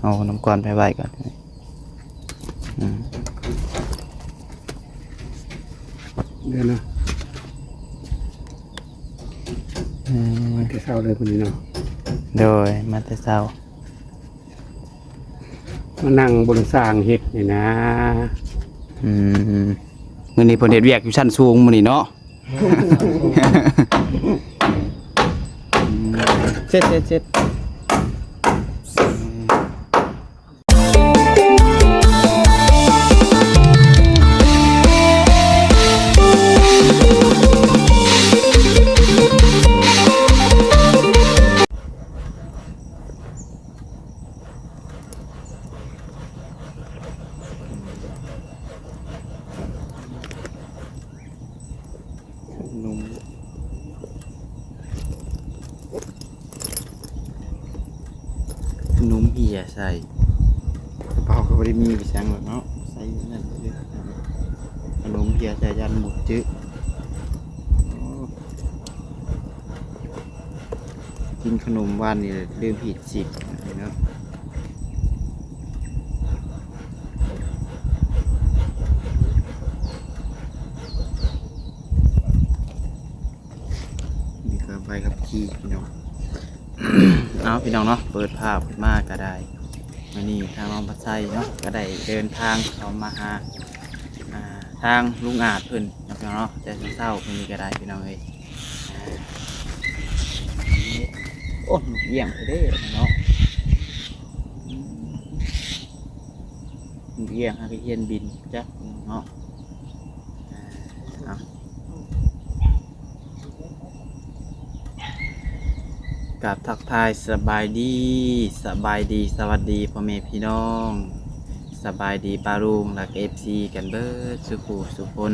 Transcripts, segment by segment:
ເອົານ້ຳກ້ອນໄປໄວ້ກ່ອນ. ອືມ ເດີນະ ເອີ ມາແຕ່ເຊົ້າເລີຍມື້ນີ້ເນາະ. ໂດຍ ມາແຕ່ເຊົ້າ ມານັ່ງເບິ່ງຊ່າງເຮັດນີ້ນະ. ອືມ ມື້ນີ້ເພິ່ນເຮັດວຽກຢູ່ຊັ້ນສູງມື້ນີ້ເນາະ. ເຊັດ ເຊັດ ເຊັດ. ໜຸມ ໜຸມເຫຍໃສ່ ກະເປົາກະບໍ່ໄດ້ມີໄປໃສດອກເນາະ ໃສ່ນັ້ນເລີຍ ໜຸມເຫຍໃສ່ຢ້ານໝົດຈື່. ໂອ້ ກິນຂະໜົມຫວານນີ້ລືມຮີດສິບເນາະ. ນີ້ກະໃບຂັບຂີ່ພີ່ນ້ອງ. ເອົາ ພີ່ນ້ອງເນາະ ເປີດພາບຂຶ້ນມາກະໄດ້ ມື້ນີ້ທາງນ້ອງພັດໄຊເນາະ ກະໄດ້ເດີນທາງເຂົ້າມາຫາ ອ່າ ທາງລຸງອາດເພິ່ນເນາະ ພີ່ນ້ອງເນາະ ແຕ່ເຊົ້າໆ ມື້ນີ້ກະໄດ້ ພີ່ນ້ອງເອີຍ. ໂອ້ ນົກອຽງເດ້ເນາະ ນົກອຽງຫາກະຮຽນບິນຈັກເນາະ. ເອົາ ກາບທັກທາຍສະບາຍດີ ສະບາຍດີ ສະຫວັດດີພໍ່ແມ່ພີ່ນ້ອງ ສະບາຍດີປ້າລຸງ ແລະ ເອັຟຊີ ກັນເບິດສູ່ຜູ້ສູ່ຄົນ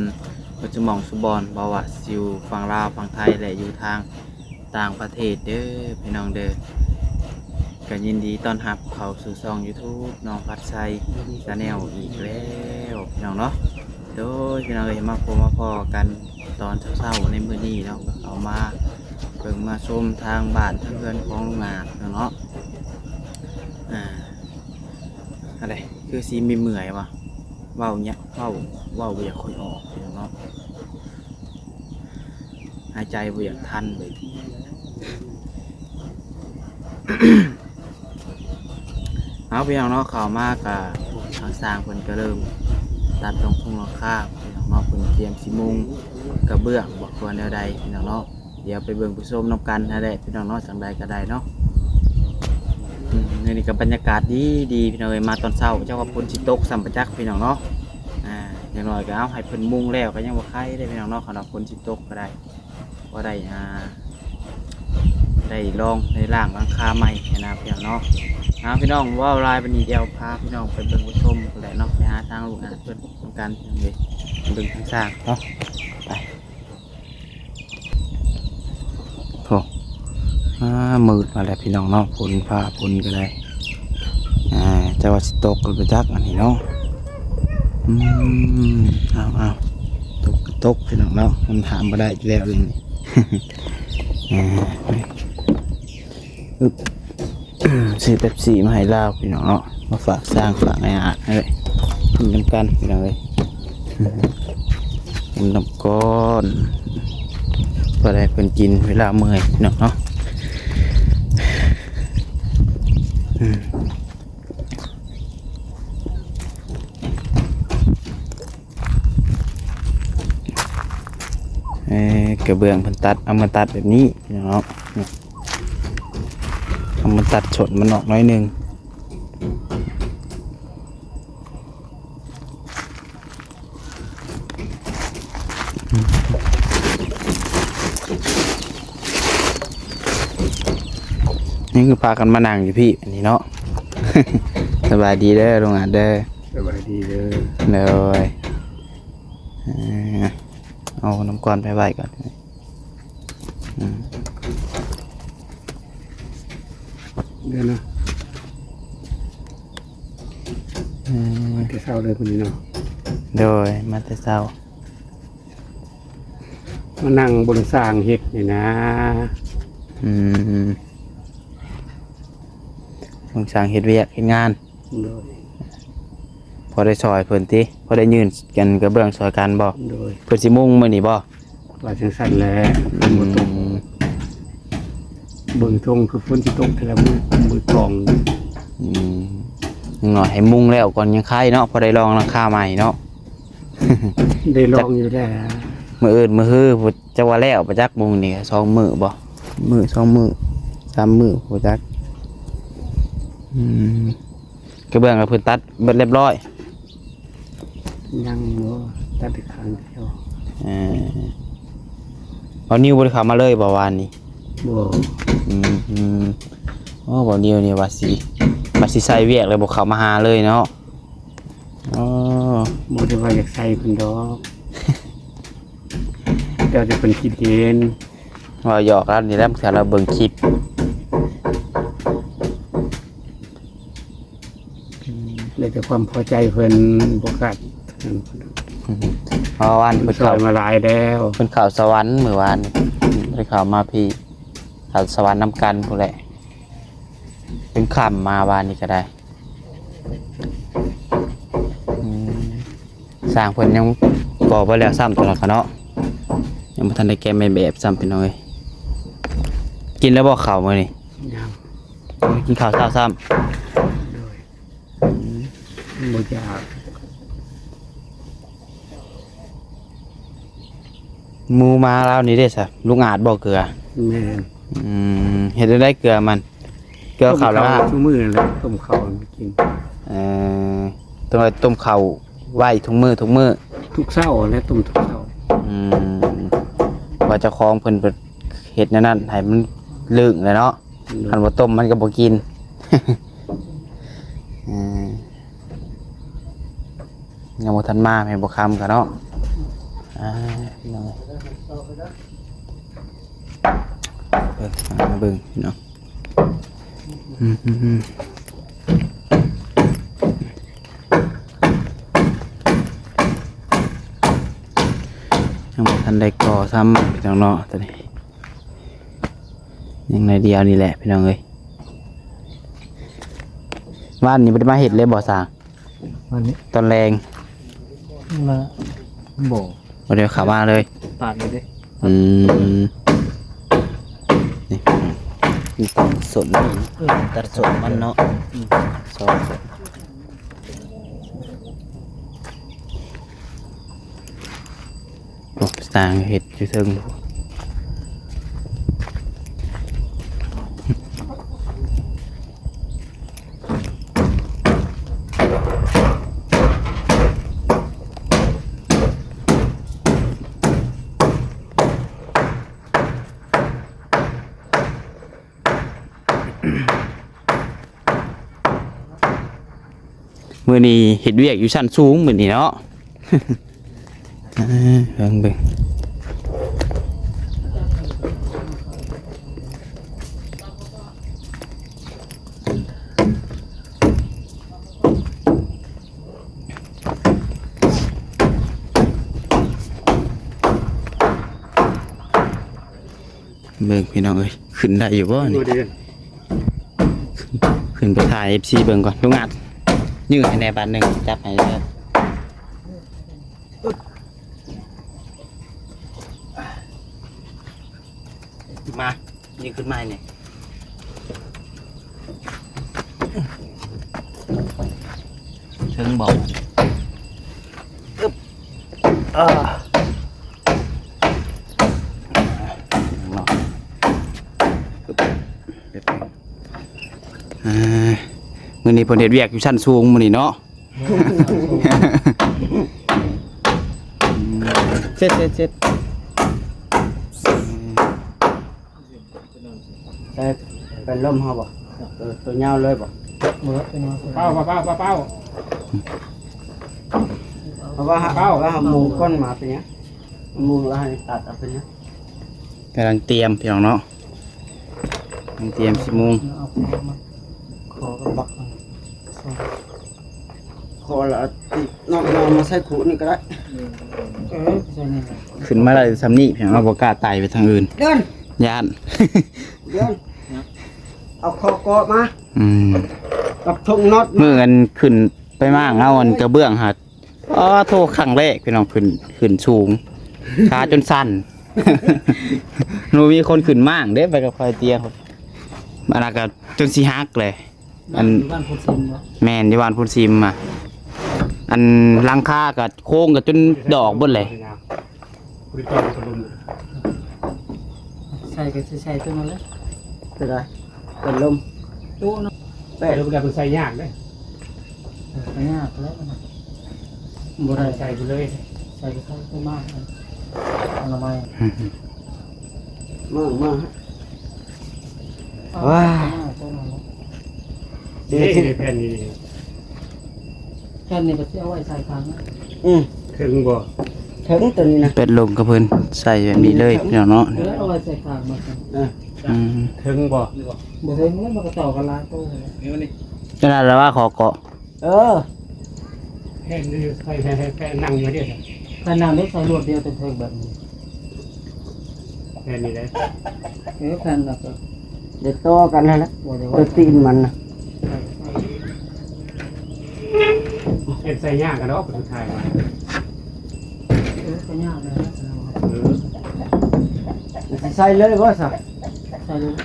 ເບິດສູ່ໝ່ອງສູ່ບ່ອນ ບໍ່ວ່າຊິຢູ່ຝັ່ງລາວ ຝັ່ງໄທ ແລະ ຢູ່ທາງ ຕ່າງປະເທດເດີພີ່ນ້ອງເດີ. ກະຍິນດີຕ້ອນຮັບເຂົ້າສູ່ຊ່ອງຢູທູບນ້ອງພັດໄຊແຊນແນວອີກແລ້ວພີ່ນ້ອງເນາະ. ໂດຍ ພີ່ນ້ອງເອີຍ ມາພົບມາພໍ້ກັນຕອນເຊົ້າໆ ໃນມື້ນີ້ເນາະ ກະເຂົ້າມາເບິ່ງມາຊົມທາງບ້ານທາງເຮືອນຂອງລຸງອາດເນາະ. ອ່າ ອັນໃດ ຄືຊິມີເມື່ອຍວະ ເວົ້າຍາກ ເວົ້າ ເວົ້າບໍ່ຢາກຄ່ອຍອອກພີ່ນ້ອງເນາະ. ຫາຍໃຈບໍ່ຢາກທັນເລີຍ. ເອົາ ພີ່ນ້ອງເນາະ ເຂົ້າມາກະ ທາງຊ່າງເພິ່ນກະເລີ່ມຕັດລົງໂຄງຫຼັງຄາພີ່ນ້ອງເນາະ. ເພິ່ນກຽມຊິມຸງກະເບື້ອງບໍ່ ຄວນແນວໃດພີ່ນ້ອງເນາະ. ດຽວໄປເບິ່ງໄປຊົມນຳກັນຫັ້ນແຫຼະພີ່ນ້ອງເນາະ ຈັ່ງໃດກະໄດ້ເນາະ. ອືມ ມື້ນີ້ກະບັນຍາກາດດີໆ ພີ່ນ້ອງເອີຍ ມາຕອນເຊົ້າ ຈັກວ່າຝົນຊິຕົກຊ້ຳປະຈັກພີ່ນ້ອງເນາະ. ອ່າ ຢ່າງໜ້ອຍກະເອົາ ໃຫ້ເພິ່ນມຸງແລ້ວກະຍັງບໍ່ໄຄເດ້ພີ່ນ້ອງເນາະ ຄັນວ່າຝົນຊິຕົກກະໄດ້ ພໍໄດ້ ອ່າ ໄດ້ລອງໄດ້ລ້າງຫຼັງຄາໃໝ່ຫັ້ນນະພີ່ນ້ອງເນາະ. ເອົາ ພີ່ນ້ອງ ເວົ້າຫຼາຍປານນີ້ ດຽວພາພີ່ນ້ອງໄປເບິ່ງໄປຊົມພຸ້ນແຫຼະເນາະ ໄປຫາທາງລຸງອາດເພິ່ນນຳກັນເລີຍ ເບິ່ງທາງຊ່າງເນາະ ໄປ. ໂອ້ ອ່າ ມືດມາແລ້ວພີ່ນ້ອງເນາະ ຝົນຟ້າຝົນກະໄດ້ ອ່າ ຈັກວ່າຊິຕົກຫຼືບໍ່ຈັກອັນນີ້ເນາະ. ອືມ ເອົາໆ ຕົກກະຕົກພີ່ນ້ອງເນາະ ມັນຫ້າມບໍ່ໄດ້ຢູ່ແລ້ວເລື່ອງນີ້. ອ່າ ອຶບ ຊື້ເປັບຊີມາໃຫ້ລາວພີ່ນ້ອງເນາະ ມາຝາກຊ່າງຝາກອ້າຍອາດເອີຍ ກິນນຳກັນພີ່ນ້ອງເອີຍ ກິນນຳກ່ອນ ພໍໄດ້ເພິ່ນກິນເວລາເມື່ອຍພີ່ນ້ອງເນາະ. ອືມ ເອີ ກະເບື້ອງເພິ່ນຕັດ ເອົາມາຕັດແບບນີ້ພີ່ນ້ອງເນາະ ເອົາມາຕັດສົ້ນມັນອອກໜ້ອຍໜຶ່ງ. ນີ້ຄືພາກັນມານັ່ງຢູ່ພີ້ອັນນີ້ເນາະ. ສະບາຍດີເດີລຸງອາດເດີ. ສະບາຍດີເດີ. ໂດຍ ເອົານ້ຳກ້ອນໄປໄວ້ກ່ອນ. ອືມ ເດີນະ ເອີ ມາແຕ່ເຊົ້າເລີຍມື້ນີ້ເນາະ. ໂດຍ ມາແຕ່ເຊົ້າ ມານັ່ງເບິ່ງຊ່າງເຮັດນີ້ນະ. ອືມ ເບິ່ງຊ່າງເຮັດວຽກເຮັດງານ. ໂດຍ. ພໍໄດ້ຊ່ອຍເພິ່ນຕິ? ພໍໄດ້ຍື່ນກັນກະເບື້ອງຊ່ອຍກັນບໍ່? ໂດຍ. ເພິ່ນຊິມຸງມື້ນີ້ບໍ່? ວ່າຈັ່ງຊັ້ນແຫຼະ. ອືມ. ບໍ່ຕົກ. ເບິ່ງຊົງຄືຝົນຊິຕົກແທ້ລະ ມື ມືກອງ. ອືມ. ຢ່າງໜ້ອຍໃຫ້ມຸງແລ້ວກ່ອນຍັງໄຄເນາະ, ພໍໄດ້ລອງຫຼັງຄາໃໝ່ເນາະ. ໄດ້ລອງຢູ່ແລ້ວ. ມື້ອື່ນມື້ຮື ຈັກວ່າແລ້ວບໍ່ຈັກ ມຸງນີ້ສອງມື້ບໍ່? ມື້ສອງມື້ສາມມື້ບໍ່ຈັກ. ອືມ. ກະເບື້ອງລະເພິ່ນຕັດເບິດລຽບຮ້ອຍ? ຍັງບໍ່ ຕັດໄດ້ຂ້າງດຽວ. ເອີ ບ່າວນິວບໍ່ໄດ້ເຂົ້າມາເລີຍບໍ່ວານນີ້? ບໍ່. ອືມ. ໂອ້ ບ່າວນິວນີ້ວ່າຊິ ວ່າຊິໃສ່ວຽກແລ້ວບໍ່ເຂົ້າມາຫາເລີຍເນາະ. ອໍ ບໍ່ໄດ້ວ່າຢາກໃສ່ເພິ່ນດອກ ແຕ່ວ່າເພິ່ນຄິດເຫັນ. ເວົ້າຫຍອກລາວນີ້ແຫຼະ ບາງເທື່ອລາວເບິ່ງຄລິບ. ອືມ. ແລ້ວແຕ່ຄວາມພໍໃຈເພິ່ນ ບໍ່ຄາດ. ເພາະວ່າເພິ່ນເຂົ້າ ເພິ່ນຊ່ອຍມາຫຼາຍແລ້ວ ເພິ່ນເຂົ້າສະຫວັນມື້ວານນີ້ ເພິ່ນເຂົ້າມາພີ້ ເຂົ້າສະຫວັນນຳກັນພຸ້ນແຫຼະ ຈົນຄ່ຳມາວານນີ້ກະໄດ້. ອືມ. ຊ່າງເພິ່ນຍັງກໍ່ບໍ່ແລ້ວຊ້ຳຕົວນັ້ນກະເນາະ ຍັງບໍ່ທັນໄດ້ແກະໄມ້ແບບຊ້ຳ ພີ່ນ້ອງເອີຍ. ກິນແລ້ວບໍ່ເຂົ້າມື້ນີ້? ຍັງ. ກິນເຂົ້າເຊົ້າຊ້ຳ. ໂດຍ. ອືມ. ບໍ່ຢາກ. ໝູ່ມາລາວນີ້ເດ້ຊະ ລຸງອາດບໍ່ເກືອ? ແມ່ນ. ອືມ. ເຮັດແນວໃດເກືອມັນ? ເກືອເຂົ້າລະ ຕົ້ມເຂົ້າທຸກມື້ແຫຼະ ຕົ້ມເຂົ້າໃຫ້ມັນກິນ. ເອີ ຕ້ອງຕົ້ມເຂົ້າໄວ້ທຸກມື້ ທຸກມື້ ທຸກເຊົ້າແຫຼະ ຕົ້ມທຸກເຊົ້າ. ອືມ. ວ່າເຈົ້າຂອງເພິ່ນ ເພິ່ນເຮັດແນວນັ້ນໃຫ້ມັນລຶ້ງແຫຼະເນາະ. ອືມ. ຄັນບໍ່ຕົ້ມມັນກະບໍ່ກິນ. ເອີ ຍັງບໍ່ທັນມາແມ່ນບໍ່ຄຳກະເນາະ. ອ່າ ພີ່ນ້ອງ ເບິ່ງ ມາເບິ່ງພີ່ນ້ອງ. ອືມ ອືມ ອືມ. ຍັງບໍ່ທັນໄດ້ກໍ່ຊ້ຳພີ່ນ້ອງເນາະ ຕອນນີ້ຍັງໜ້ອຍດຽວນີ້ແຫຼະພີ່ນ້ອງເອີຍ. ວານນີ້ບໍ່ໄດ້ມາເຮັດເລີຍບໍ່ຊ່າງ? ວານນີ້ ຕອນແລງ ມາ ບໍ່ ບໍ່ໄດ້ເຂົ້າມາເລີຍ. ປາດເລີຍເດ້. ອືມ. ນີ້ ມີຕັດສົ້ນ ເອີ ຕັດສົ້ນມັນເນາະ. ອືມ. ຊອກ ໂອ້ ສ້າງເຮັດຢູ່ເທິງ. ມື້ນີ້ເຮັດວຽກຢູ່ຊັ້ນສູງມື້ນີ້ເນາະ. ເອີ ເບິ່ງ ເບິ່ງ ເບິ່ງພີ່ນ້ອງເອີຍ ຂຶ້ນໄດ້ຢູ່ບໍ່ນີ້? ບໍ່ໄດ້. ຂຶ້ນໄປຖ່າຍເອັບຊີເບິ່ງກ່ອນ. ລຸງອາດ ຍື່ນໃຫ້ແດ່ບາດໜຶ່ງ ຈັບໃຫ້ແດ່. ມາ ຍື່ນຂຶ້ນມາໃຫ້ແດ່. ເທິງບໍ່? ອຶບ ເອີ ເນາະ ອຶບ ເຮັດ ອ່າ ມື້ນີ້ເພິ່ນເຮັດວຽກຢູ່ຊັ້ນສູງມື້ນີ້ເນາະ. ເສັດ ເສັດ ເສັດ. ໃສ່ເປັນລົມເຮົາບໍ່? ເອີ ໂຕຍາວເລີຍບໍ່? ເປົ່າ ເປົ່າ ເປົ່າ ເປົ່າ ເພາະວ່າ ເປົ່າ ເພາະວ່າເຮົາມຸງກ້ອນມາເປັນຫຍັງ? ມຸງແລ້ວໃຫ້ຕັດເອົາເປັນຫຍັງ? ກຳລັງຕຽມພີ່ນ້ອງເນາະ ກຳລັງຕຽມຊິມຸງ. ຂໍກັບບັກ ຂໍລະຕິ ເນາະ ເອົາມາໃສ່ຄຸນີ້ກະໄດ້. ເອີ ໃສ່ນີ້ ຂຶ້ນມາໄດ້ສ່ຳນີ້ ພີ່ນ້ອງ ບໍ່ກ້າໄຕ່ໄປທາງອື່ນ ຢ້ານ ຢ້ານ. ເອົາຄໍເກາະມາ. ອືມ ກັບທົ່ງນັອດ ມື້ອັນຂຶ້ນໄປມ້າງເອົາອັນກະເບື້ອງຫັ້ນ ອໍ ໂທ້ ຄັ້ງແລກພີ່ນ້ອງ ຂຶ້ນ ຂຶ້ນສູງ ຂາຈົນສັ່ນ ບໍ່ມີຄົນຂຶ້ນມ້າງເດ້ ໄປກັບຂ້ອຍເຕຍ ອັນນັ້ນກະຈົນຊິຫັກເລີຍ. ອັນ ຢູ່ບ້ານໂພນຊິມເນາະ ແມ່ນ ຢູ່ບ້ານໂພນຊິມອະ ອັນຫຼັງຄາກະໂຄງກະຈົນດອກເບິດເລີຍ ໃສ່ກະຊິໃສ່ຕົວນັ້ນແຫຼະ ຕົວໃດ? ເປັນລົມ ໂອ້ ເນາະ ແປະ ເອີ ມັນກະໃສ່ຍາກເດ້ ເອີ ກະຍາກແລ້ວນະ ບໍ່ໄດ້ໃສ່ໄປເລີຍ ໃສ່ໄປໃສ່ໄປມາ ອະນາໄມ ມາ ມາ ວ້າ ເດ້ ແຜ່ນນີ້ ແຜ່ນນີ້ກໍຊິເອົາໄວ້ໃສ່ຂ້າງ ອືມ ເຖິງບໍ່? ເຖິງຕົວນີ້ນະ ເປັດລົມກັບເພິ່ນໃສ່ແບບນີ້ເລີຍ ເຖິງ ພີ່ນ້ອງເນາະ ເອີ ເອົາໄວ້ໃສ່ຂ້າງມາ ເອີ ອືມ ເຖິງບໍ່? ບໍ່ເຖິງ ແລ້ວມັນກໍຕໍ່ກັນຫຼາຍໂຕ ນີ້ ນີ້ ຂະໜາດລະວ່າຂໍເກາະ ເອີ ແຜ່ນນີ້ໃສ່ ໃຫ້ ໃຫ້ແຜ່ນນັ່ງຢູ່ເດ້ ແຜ່ນນັ່ງໄດ້ໃສ່ລວດດຽວເຕັມເທິງແບບນີ້ ແຜ່ນນີ້ເດ້ ເອີ ແຜ່ນລະກໍໄດ້ຕໍ່ກັນຫັ້ນແຫຼະ ບໍ່ໄດ້ວ່າ ຕົວຕີນມັນນະ ເຮັດໃສ່ຍາກກັນດອກ ສຸດທ້າຍວ່າ ເອີ ກໍຍາກແລ້ວ ເອີ ຊິໃສ່ເລີຍບໍ່ຊະ? ໃສ່ເລີຍ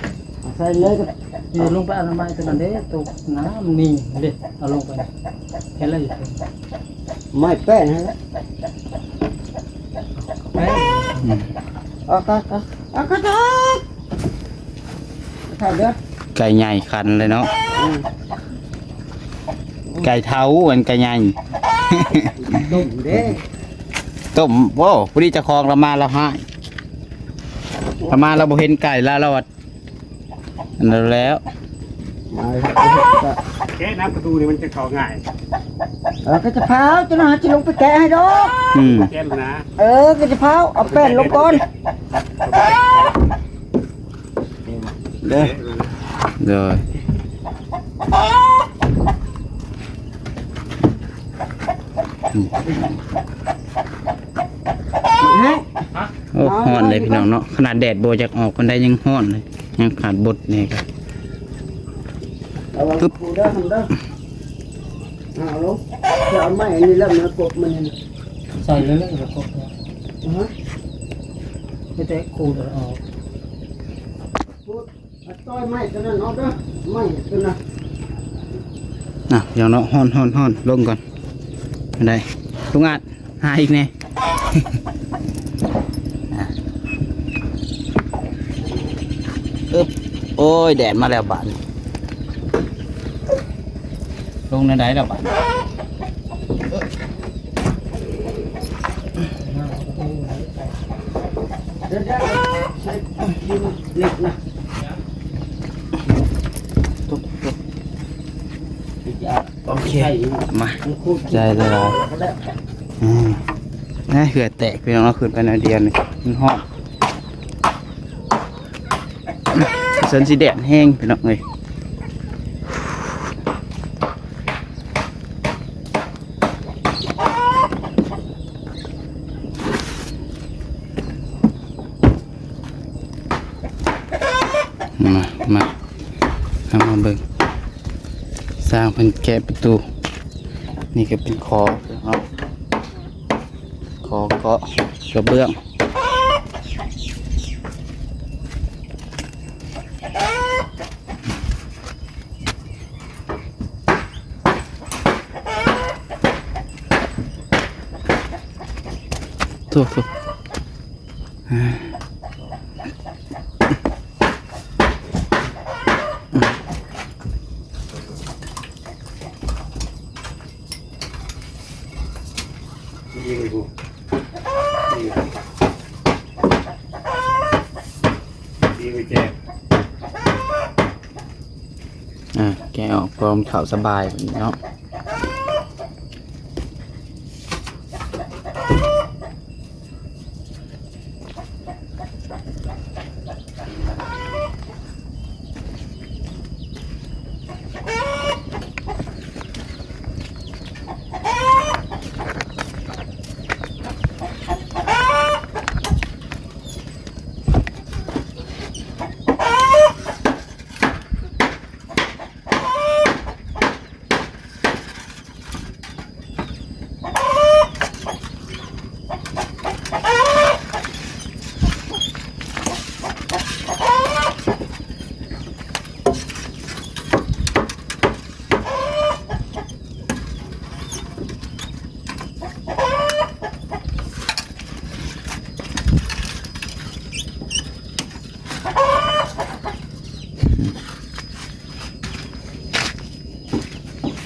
ໃສ່ເລີຍກໍ ເອີ ລົງໄປອະນາໄມຕົວນັ້ນເດ້ ຕົວນ້ຳນີ້ເດ້ ເອົາລົງໄປ ເຮັດແລ້ວຢູ່ ໄມ້ແປ້ນຫັ້ນແຫຼະ ແປ້ນ ອືມ ອອກ ອອກ ອອກ ອອກ ອອກ ໄກ່ໃຫຍ່ຄັນເລີຍເນາະ ອືມ ໄກ່ເຖົ້າ ອັນໄກ່ໃຫຍ່ ຕົ້ມເດ້ ຕົ້ມ ໂອ້ ພໍດີເຈົ້າຂອງລາວມາລາວຮ້າຍ ລາວມາລາວບໍ່ເຫັນໄກ່ລາວ ລາວວ່າ ອັນນັ້ນແລ້ວ ມາ ແກະນະປະຕູນີ້ມັນຈະເຂົ້າງ່າຍ ເອີ ກໍຈະພາວ ເຈົ້າໜ້າຊິລົງໄປແກະໃຫ້ດອກ ອືມ ແກະນະ ເອີ ກໍຈະພາວ ເອົາແປ້ນລົງກ່ອນ ເດີ ໂດຍ ອືມ ໂອ້ ຮ້ອນເລີຍພີ່ນ້ອງເນາະ ຂະໜາດແດດບໍ່ຢາກອອກປານໃດຍັງຮ້ອນເລີຍ ຍັງຂາດບົດແດ່ກໍ ເອົາລະ ຄືເດີ ເດີ ເອົາລົງ ຈະເອົາໄມ້ອັນນີ້ແຫຼະມາກົບມັນ ໃສ່ເລີຍ ແລ້ວກໍກົບ ຮະ ໄປແຕະຂູດເອົາ ຕັດຕ້ອຍໄມ້ຕົວນັ້ນອອກເດີ ໄມ້ຕົວນັ້ນ ນະ ຢ່າງເນາະ ຮ້ອນໆໆ ລົງກ່ອນ ໄດ້ ລຸງອາດ ຫາອີກແດ່ ອາ ອຶບ ໂອ້ຍ ແດດມາແລ້ວບາດນີ້ ລົງແນວໃດລະບາດນີ້ ເອີ ດຽວ ດຽວ ໃສ່ດິນເລັກນະ ໂອເຄ ມາ ໃສ່ເລີຍ ອືມ ເຫື່ອແຕກພີ່ນ້ອງເນາະ ຂຶ້ນໄປໜ້ອຍດຽວນີ້ ມັນຮ້ອນ ຊັ້ນຊິແດດແຮງພີ່ນ້ອງເອີຍ ມາ ມາ ເຮົາມາເບິ່ງ ຊ່າງເພິ່ນແກະປະຕູ ນີ້ກໍເປັນຂໍເນາະ ຂໍເກາະກະເບື້ອງ ໂທ້ ໂທ້ ດີໄປແຈກ ອ່າ ແກະອອກ ເພາະມັນເຂົ້າສະບາຍເນາະ. ມາ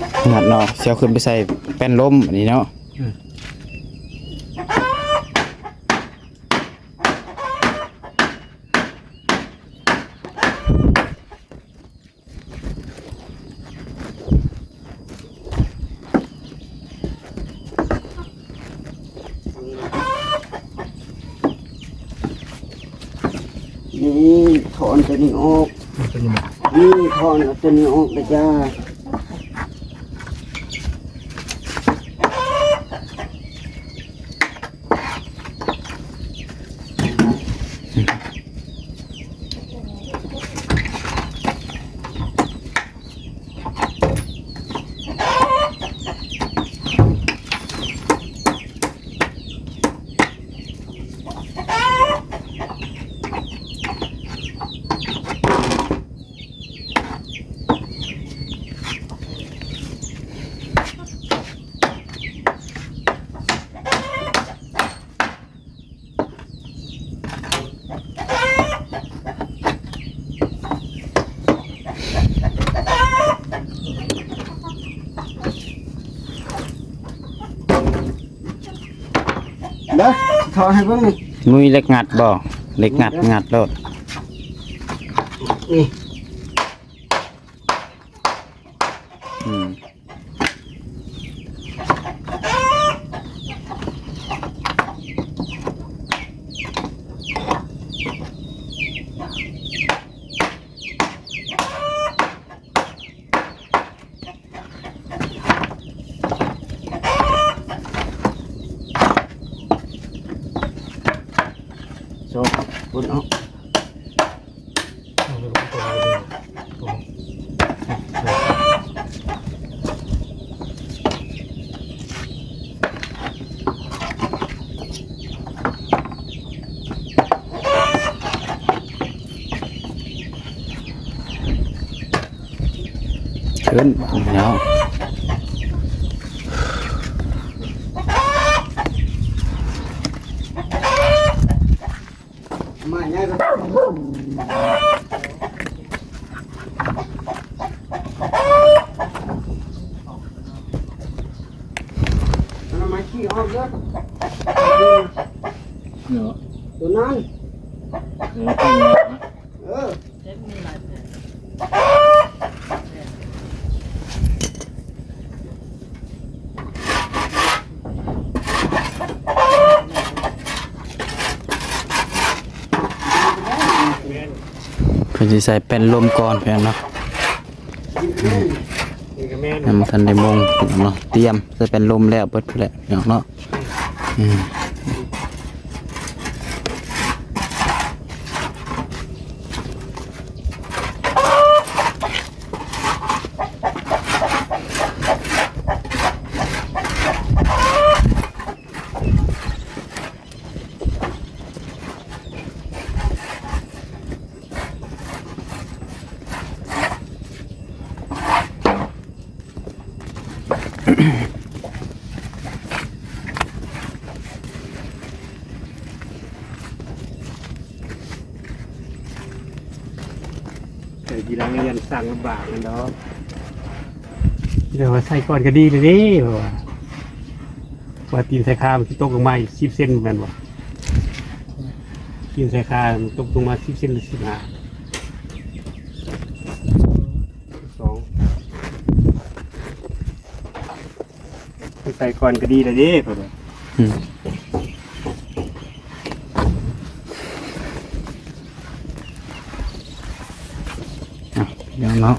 ຫັ້ນເນາະ ຊິເອົາຂຶ້ນໄປໃສ່ແປ້ນລົມອັນນີ້ເນາະ. ອືມ ນີ້ ຖອນຕົວນີ້ອອກ ຕົວນີ້ ນີ້ ຖອນເອົາຕົວນີ້ອອກເດີຈ້າ. ເດີ ຂໍໃຫ້ເບິ່ງນີ້ ງຸ້ຍເຫຼັກງັດບໍ່? ເຫຼັກງັດ ງັດໂລດ ນີ້ ອືມ. ສອງຄົນເນາະ. ຂຶ້ນແລ້ວ ມາໃຫຍ່ ອະນາໄມຂີ້ອອກເດີ ເນາະ ຕົວນັ້ນ ເອີ ເອີ. ເພິ່ນຊິໃສ່ແປ້ນລົມກ່ອນ ພີ່ນ້ອງເນາະ ຍັງບໍ່ທັນໄດ້ມຸງເນາະ ຕຽມໃສ່ແປ້ນລົມແລ້ວເບິດພຸ້ນແຫຼະ ພີ່ນ້ອງເນາະ. ອືມ ເອີ ທີຫຼັງຍັນສ້າງລຳບາກແມ່ນດອກ ແຕ່ວ່າໃສ່ກ່ອນກໍດີແລ້ວເດ້ ເພາະວ່າ ວ່າຕີນໃສ່ຄາມັນຊິຕົກລົງມາອີກສິບເຊັນແມ່ນບໍ່? ຕີນໃສ່ຄາມັນຕົກລົງມາສິບເຊັນ ຫຼື ສິບຫ້າ ສອງ ໃສ່ກ່ອນກໍດີແລ້ວເດ້ ເພິ່ນວ່າ ອືມ ອ່ະ ພີ່ນ້ອງເນາະ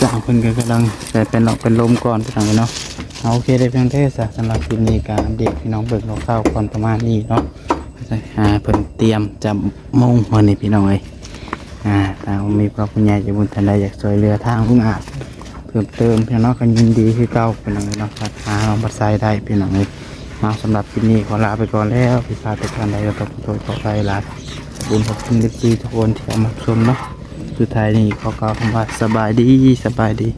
ຊ່າງເພິ່ນກໍກຳລັງໃສ່ແປ້ນລອກແປ້ນລົມກ່ອນ ພີ່ນ້ອງເນາະ. ເອົາ ໂອເຄເດີ ພຽງເທົ່ານີ້ຊະ ສຳລັບຄລິບນີ້ກໍອັບເດດໃຫ້ພີ່ນ້ອງເບິ່ງຄ່າວໆກ່ອນປະມານນີ້ເນາະ. ອ່າ ເພິ່ນຕຽມຈະມຸງມື້ນີ້ ພີ່ນ້ອງເອີຍ. ອ່າ ຖ້າມີຜູ້ຫຼັກຜູ້ໃຫຍ່ໃຈບຸນທ່ານໃດຢາກຊ່ວຍເຫຼືອທາງລຸງອາດເພີ່ມເຕີມ ພີ່ນ້ອງເນາະ ກໍຍິນດີຄືເກົ່າ ພີ່ນ້ອງເອີຍເນາະ. ທັກຫານ້ອງບັດໄຊໄດ້ ພີ່ນ້ອງເອີຍເນາະ. ສຳລັບຄລິບນີ້ຂໍລາໄປກ່ອນແລ້ວ ຜິດພາດປະການໃດກໍຕ້ອງຂໍໂທດຂໍອະໄພຫຼາຍ. ຂອບຄຸນ ເອັຟຊີ ທຸກຄົນທີ່ເຂົ້າມາຊົມເນາະ. ສຸດທ້າຍນີ້ຂໍກ່າວຄຳວ່າ ສະບາຍດີ ສະບາຍດີ.